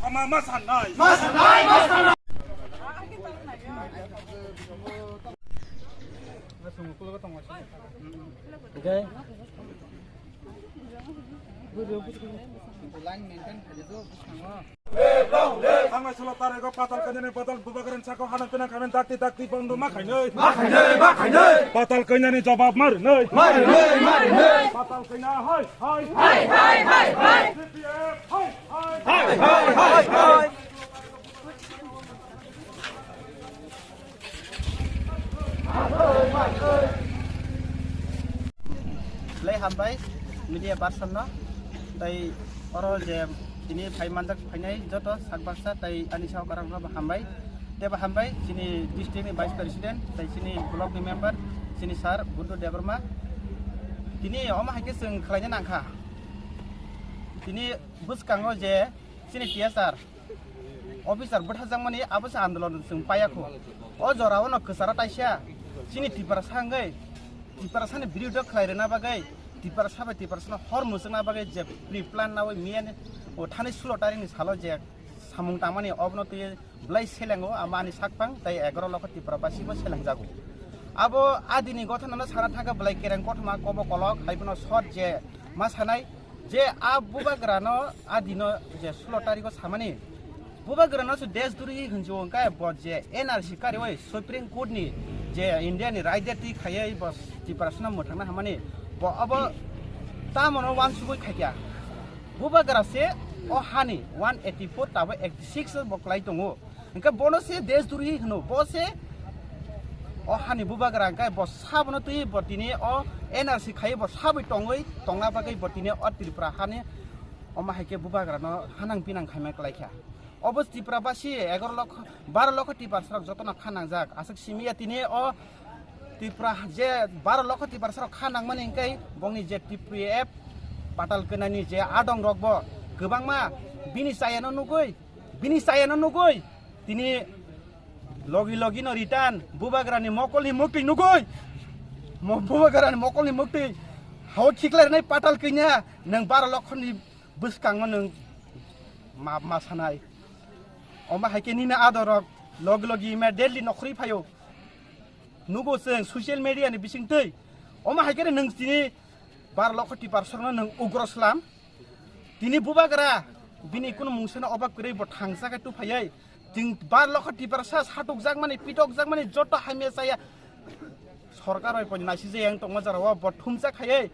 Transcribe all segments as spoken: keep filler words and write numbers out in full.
Ma, ma sanai. Ma sanai, ma sanai. Okay. Line maintain khaidi do, bwskango. Thangnai sulo tarego Patal Kanyani bodol Bubagrani sako hanang pinang khaimani dakti dakti bondo ma khainai. Ma khainai, ma khainai. Patal Kanyani jawab ma rinai. Ma rinai, ma rinai. Patal Kanya hai, hai. Hai, hai, hai, hai. C P F hai, hai. Hai, hai, hai, hai. Belai hambai media person no, tai oro je tini phai manjak phainai joto sak baksa tai ani sao karang no hambai, tei bo hambai chini district ni vice president tai chini block ni member chini sir Buddu Debbarma. Tini omo hai khe chwng khlaina nangkha, tini bwskango je chini T S R officer bwtharjakmani abo se andolon chwng paiya kho. O jorao no kwcharo taisa chini Tiprasa hwngwi Tiprasani birodh khlai rwna bagwi, Tiprasa bai Tiprasano hor muchungna bagwi je pre-plan nawi miya ni o thani sulo tarikni salo je samung tangmani obono twi belai selengo, ama ani sakphang tai egaroh lokho Tiprabasibo selengjago. Abo adini gothonano sana thangkha belai kereng kothoma kobo kolok hai bono short je ma sanai. Je a bubagrano a dino je sulo tariko samani, bubagrano se desh duri hinjo hwnkhe bo je N R C kariwi Supreme Court ni je India ni raida twi khaiwi bo Tiprasano mwthangna hamani, bo abo tamono wansugwi khaikha. Bubagra se o hani one eighty four tabo eighty six bo kwlai tongo. Hingke bono se desh duri hino, bo se o hani bubagra hingke bo sabono twi bo tini o N R C khai bo saboi tongoi tongna bagwi bo tini o Tripura hani omo hai khe bubagra no hanang pinang khaima kwlai kha. Obo Tripura basi egaroh lokho, baro lokho Tiprasa rok jotono kha nangjak. Aswk simi ya tini o Tripura je baro lokho Tiprasa rok kha nangmani hingke bongni je T P F Patal Kanyani je adong rok bo kwbangma bini chayano nugui Bini chayano nugui tini logi logi no return bubagrani mokolni muktwi nugui. Mo-, bubagrani mokolni muktwi hao khiklairnai Patal Kanya nwng baro lokhoni bwskango nwng ma, ma sanai. Omo hai khe nini adorok logi logi immediately nokhorwi phaio. Nugo chwng social media ni bisingtwi. Omo hai khe nwng tini Bar lokho Tiprasarokno nwng ugro slam. Tini bubagra bini kunu mungsano obak kwrwi bo thangsa khe tuphaiwi. Chwng bar lokho Tiprasa satukjakmani, pitokjakmani joto hamya chaya sorkar bai pon naisijak yang tongma jorao bo thumsa khaiwi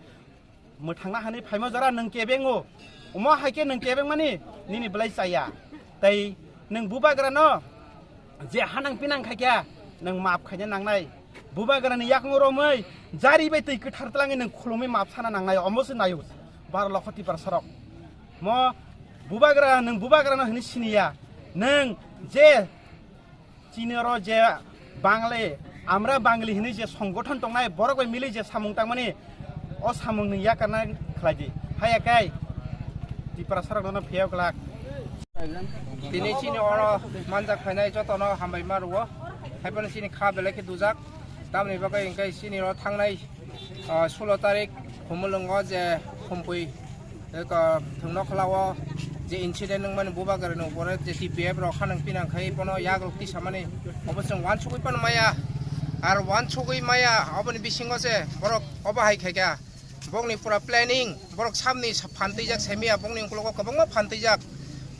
mwthangna hani phaima jora nwng kebengo. Omo hai khe nwng kebengmani nini belai chaya. Tei nwng bubagrano je hanang pinang khaikha, nwng maap khaina nangnai. Bubagrani yakung romwi jari bai twi kwthar twlangwi nwng khulumwi maap sana nangnai, omo se naio bar lokho Tiprasarok. Mo bubagra, nwng bubagrano hwnwi siniya, nwng je chini oro je Bangli, Amra Bangli hwnwi je songgothon tongnai, borok bai mili je samung tangmani, o samungni yakarna khlai di. Haya kai Tiprasarokno phiyok glak. Tini chini oro manjak phainai jotono hambai ma rwo. Haiphano chini kha belai khe dujak. Tamoni bagwi hwnkhe chini oro thangnai, ah, sulo tarik Khumulwngo je Khumpui, eko, thwngno khlao je incident wngmani bubagrani upore je T P F rok hanang pinang khai bono yagrok tisamani obo chwng uansugwi phano maya. Ar uansugwi maya oboni bisingo se borok obo hai khaikha. Bokni pura planning, borok samni sa-, phan twijak saimaya, bokni ukologo kwbangma phan twijak.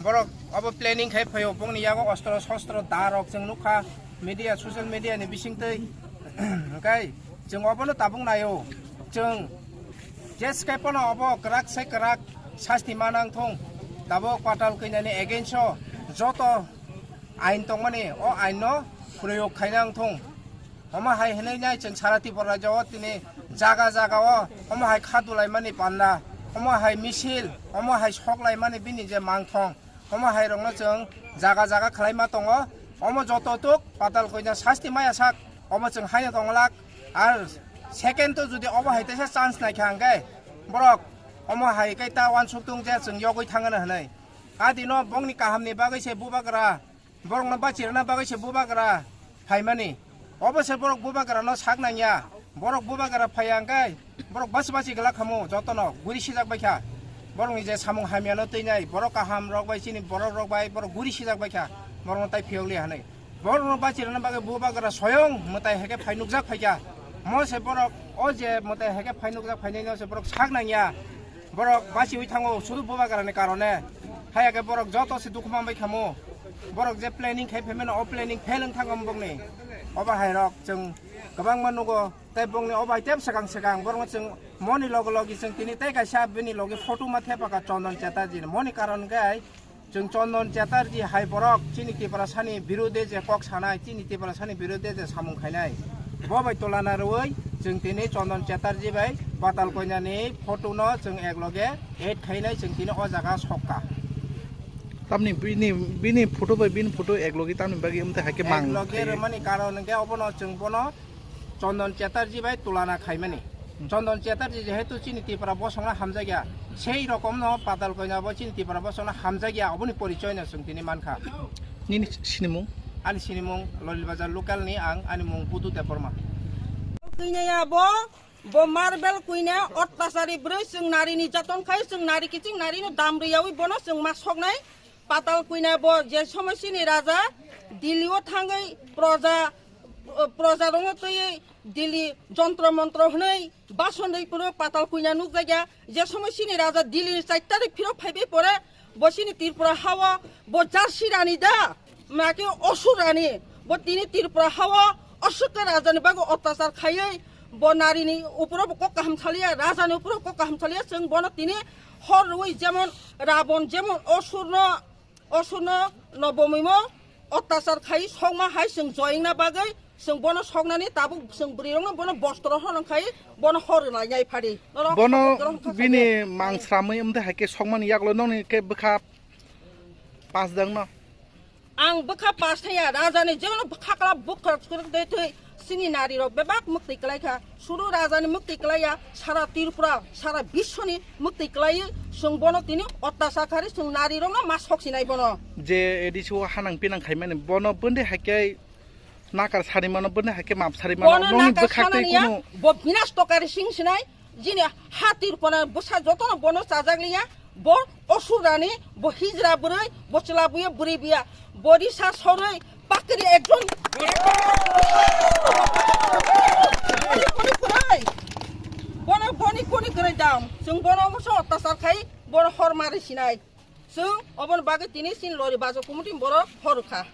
Borok obo planning khai phaio, bokni yago ostro sostro da rok chwng nukha, media, social media ni bisingtwi. Hwnkhe chwng obono tabuk naio. Chwng jeskai pono obo kwrak sai kwrak sasti manang thung. Tabuk Patal Kanyani against o joto ain tongmani, o ain no proyog khaina wng thung. Omo hai hinwi nai chwng sara Tripura rajyo o tini jaga jaga o omo hai kha dulaimani panda, omo hai misil, omo hai soklaimani bini je mangthong, omo hai rokno chwng jaga jaga khlaima tongo. Omo joto tuk Patal Kanya sasti maya sak, omo chwng haino tongwlak. Ar second to jodi obo hai teisa chance naikha hwnkhe borok omo hai khe ta uansuk tung je chwng yogwi thangano hinwi. A dino bongni kahamni bagwi se bubagra Borokno bachirwna bagwi se bubagra phaimani. Obo se borok bubagrano sak nangya. Borok bubagra phaiya hwnkhe borok basi basi glak khamu jotono guri sijak baikha. Borokni je samung hamyano twi nai, borok kaham rok bai, chini borok rok bai, borok guri sijak bai kha, borokno tai phiyok liya hinwi. Borokno bachirwna bagwi bubagra soyong mwtai hai khe phai nukjak phai kha. Mo se borok o je mwtai hai khe phai nukjak phainai no se borok sak nangya. Borok bachiwi thango sudu bubagrani karone. Haiya khe borok joto se dukhu manbai khamu. Borok je planning khai phaimano, o planning fail wng thango bokni. Obo hai rok chwng kwbangma nugo. Tei bongni o bai tep swkang swkang borokno chwng moni logo logi chwng tini tei kaisa bini logi photo ma thepaka Chondon Chatterjee ni. Moni karon khe chwng Chondon Chatterjee hai borok chini Tiprasani birode je kok sanai, chini Tiprasani birode je samung khainai, bo bai tulana rwui chwng tini Chondon Chatterjee bai Patal Koinani photo no chwng ek loge add khainai chwng tini o jaga sokka. Tamni bini, bini photo bai bini photo ek logi tamni bagwi wngte hai khe mang Ek loge khai. Rwmani karon hwnkhe obono chwng bono Chondon Chatterjee bai tulana khaimani. Hmm. Chondon Chatterjee jehetu chini Tripura bosongno hamjakya, sei rokomno Patal Koina bo chini Tripura bosongno hamjakya, oboni porichoino chwng tini mankha. Nini sinimung? Ani sinimung Lolibazar local ni ang, ani mung Budu Debbarma. Koinaya bo, bo marbel koina ottachari bwrwi chwng narini jatong khai, chwng nari kiching narino dam rwyawi bono chwng ma soknai. Patal Koina bo je somoi chini raja Delhi o thangwi proja, proja rokno twiwi Delhi jontro montro hwnwi bason rwi phuru Patal Koina nukjakya. Je somoi chini raja Delhi ni char tarik phirok phaibai pore bo chini Tripura hao bo jarsi rani da, naki osur rani, bo tini Tripura hao osukka raja ni bagwi ottachar khaiwi bo nari ni uporo bo kok kaham saliya, raja ni uporo kok kaham saliya, chwng bono tini hor rwi jemon Rabon jemon osurno, osurno nobomimo ottachar khai sokma hai chwng joyingna bagwi chwng bono soknani tabuk chwng bwrwi rokno bono bostro horong khai bono hor rwnai phadi. Norok Bono hor rwna thang bini khai mang sramwi wngte hai khe sokmani yaklo nokni khe bwkha pas dangno. Ang bwkha pas thaya, rajani jemon bwkha kla bwkha kwrwk de thwi, chini nari rok bebak mwktwi kwlai kha. Suru rajani mwktwi kwlai ya, sara Tripura, sara biswni mwktwi kwlai, chwng bono tini ottachar khari, chwng nari rokno ma sok sinai bono. Je A D C o hanang pinang khaimani, bono bwndwi hai khe nakar sari mano, bwndwi hai khe map sari mano, Bono nokni nakar bwkhak twi sanani ya, kunu bo binas tokari sing sinai, Jini ha Tirupona bwsa jotono bono chajak liya, bo osurani, bo hijra bwrwi, bo chwla buya, bwrwi buya, bo risa sorwi, pakri ekjon. Boni kuni kwrwi, bono boni kuni kwrwi dam, chwng bono muso ottachar khai, bono hor mari sinai. Chwng oboni bagwi tini chini lori bajo committee ni borok hor rwkha.